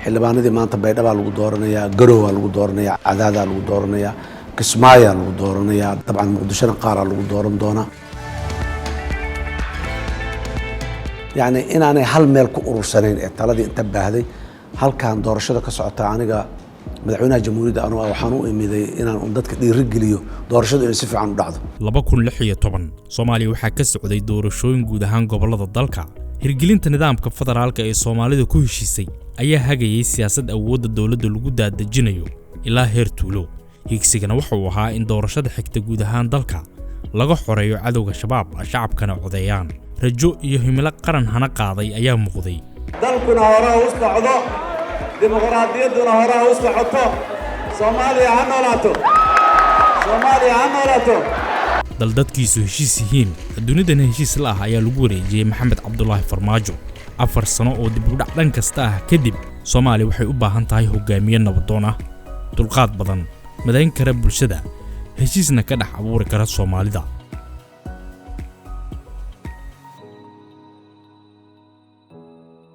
Xildhibaanadii maanta Baydhabaa lagu dooranayaa, Garowaa lagu dooranayaa, Cadaadaa lagu dooranayaa, Kismaayaa lagu dooranayaa, dabcan Muqdishona qaaraa lagu dooran doonaa. Yacni inaanay hal meel ku urursanayn ee taladii inta baahday halkan doorashada ka socota. Aniga madaxweynaha jamhuuriyadda anu waxaan u imiday inaan un dadka dhiirigeliyo doorashadu inay si fiican u dhacdo. 2016 Soomaaliya waxaa ka socday doorashooyin guud ahaan gobollada dalka. Hirgelinta nidaamka federaalka ee Soomaalida ku heshiisay ayaa hagayay siyaasad awoodda dowladda lagu daadejinayo ilaa heer tuulo. Hiigsigana waxa uu ahaa in doorashada xigta guud ahaan dalka laga xoreeyo cadowga Shabaab, shacabkana codeeyaan. Rajo iyo himilo qaran hana qaaday ayaa muuqday. Dalkuna hore u socdo, dimuqraadiyadduna hore u socoto. Soomaaliya ha noolaato! Soomaaliya ha noolaato! Dal dadkiisu heshiis yihiin, dunidana heshiis la ah ayaa lagu wareejiyey Maxamed Cabdulaahi Farmaajo. 4 sano oo dib u dhac dhan kasta ah kadib, Soomaaliya waxay u baahan tahay hogaamiye nabadoon ah, dulqaad badan, madayn kara bulshada, heshiisna ka dhex abuuri kara Soomaalida.